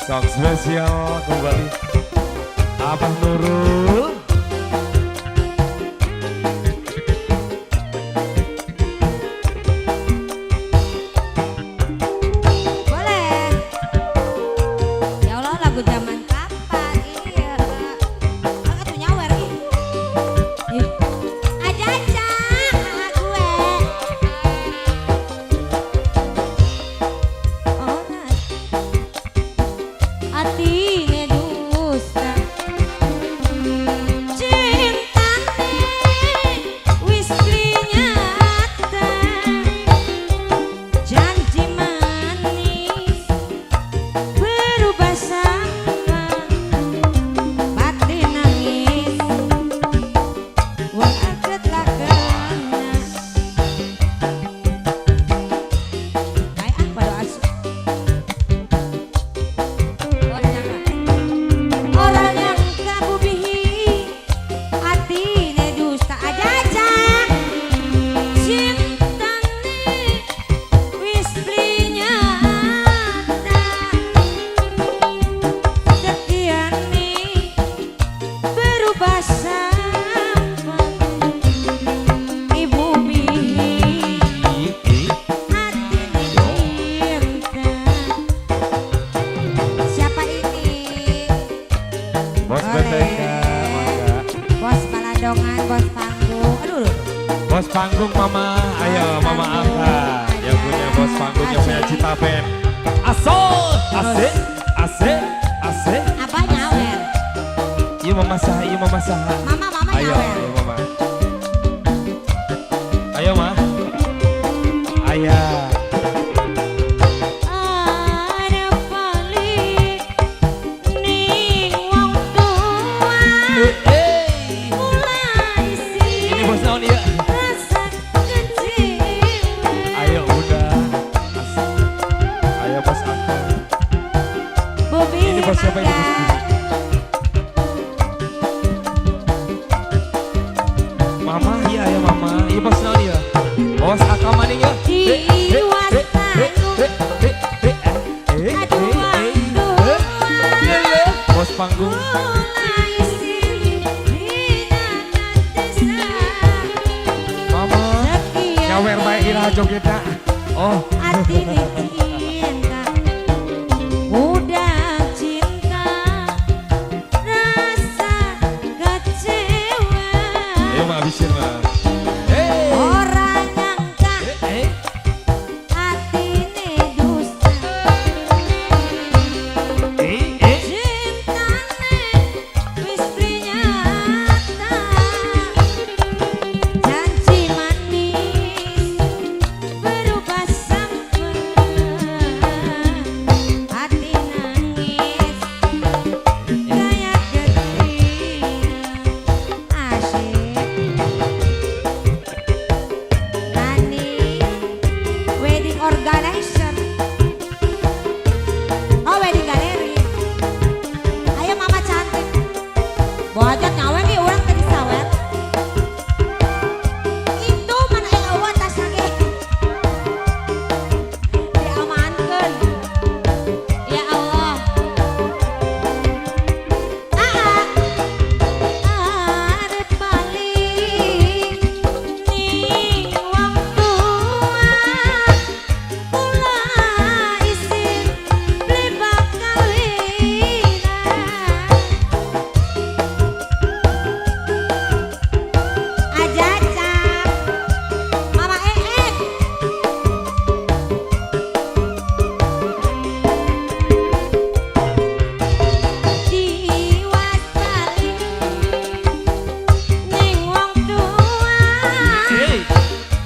Song spesial kembali Abah Nurul. Boleh. Ya Allah, lagu zaman kapan ini ya? Aku tuh nyawer ih. Ih. Aja aja gue. Ora atine dusta. Cintane wis nyata. Janji manis berubah sampah, batin nangis wong aget lakena. Kayak ah pada asu. Oh, jangan. Orang yang kabubihi atine dusta aja aja. Cintane wis beli nyata, setiane berubah sampah, ibu bihi atine cinta. Siapa ini? Bos Boleh. BTK, mangga. Bos Palandongan, bos panggung. Aduh, aduh, aduh. Bos panggung Mama, ayo Bos Mama panggung, Aka yang aja. Punya bos panggung, yang punya Asik. Cita Band. Asol, asik, asik, asik. Apa nyawer? Iya Mama saha, iya Mama saha. Mama, mama Ayo, nyawer. Ayo Mama. Ayo Ma. Ayah. Arep balik ning wong tua Eh, eh. mulai sih Ini bos naon ya? Rasa kecewa. Ayo udah. Asik. Ayo bos Aka. Bobi Ini bos siapa ini, bos? Mama, iya ya Mama. Iya bos naon ya? Bos Aka maning ya? Eh, eh, eh, eh, eh, eh, eh, eh, Aduh, eh, waktu eh. Iya, iya. Bos panggung. Mulai sih desa. Mama. Sekian Nyawer bae iraha jogetna. Oh. Atine cinta, udah cinta, rasa kecewa. Ayo Ma habisin Ma. Hey. Ora nyangka Eh, eh. atine dusta. Eh, eh. Cintane wis nyata, janji manis berubah sampah, hati nangis kayak getina. Asyik Nani wedding organizer. Oh, wedding gallery. Ayo mama cantik. Bojot nyawer nih orang tadi sawer. Itu mana yang awak tas lagi. Diamankan. Ya Allah. Ah, arep balik ning wong tua mulai isin beli bakal winan. Ajaca Mama Een. Diwas balik ning wong tua Hey.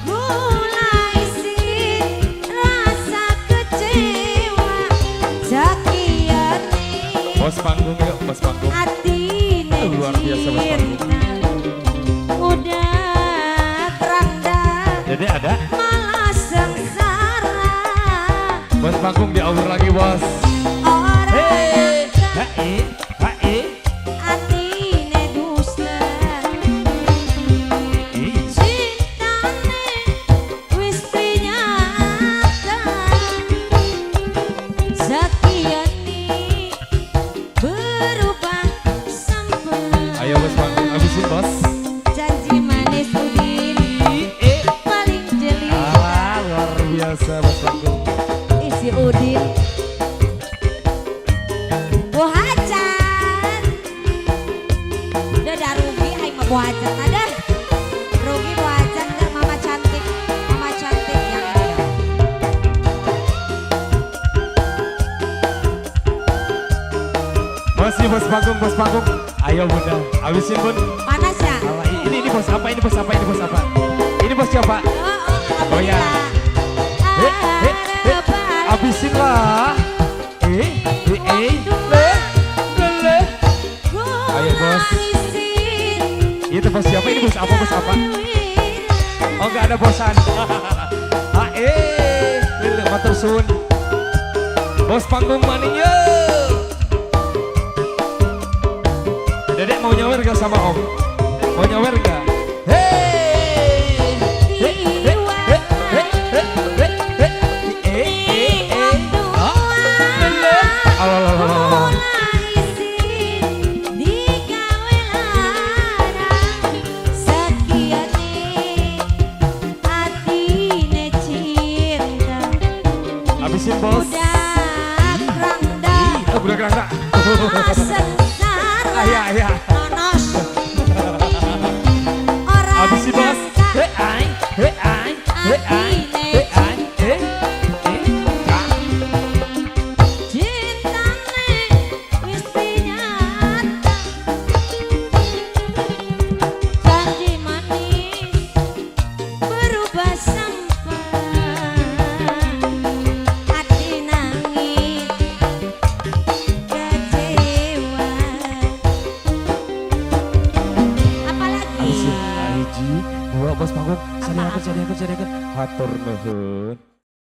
mulai isin rasa kecewa sekian Bos panggung yuk, bos panggung. Atine Luar biasa, bos panggung. Cinta udah teranda Jadi ada malah sengsara. Bos panggung diawur lagi bos. Orang Hey, hai, hai. Atine dusta. Ih. Cintane wis nyata. Sekian nih. Buajat ada. Rugi buajat dah mama cantik. Mama cantik yang ini dong. Bos nih, bos panggung, bos panggung. Ayo bunda, habisin bun. Panas ya? Alah, ini bos apa, ini bos apa, ini bos apa? Ini bos siapa? Oh, Oh, ya. Eh, eh, eh, habisin lah. Eh, eh, eh, le, le, le. Ayo, bos. Itu bos siapa, ini bos apa, bos apa? Oh, nggak ada bosan. Ah, eh, le, le, matur suwun. Bos panggung maning ye. Dedek mau nyawer gak sama om? Mau nyawer gak? Hey! Hey, hey, hey, hey, hey, hey, hey, eh, eh, eh. Ah, lele. Alah, alah, alah, alah. Habisin bos. Ih, oh, budak rangda. Ah, iya, iya. Habisin bos. Hei, ai, hei, ai, hei, ai, hei, ai, eh, eh, ah. Cintane wis nyata, janji manis berubah sampah, hati nangis kecewa. Apalagi Habisin. Hiji, dua, bos panggung. Sadiakeun, sadiakeun, sadiakeun. Hatur nuhun.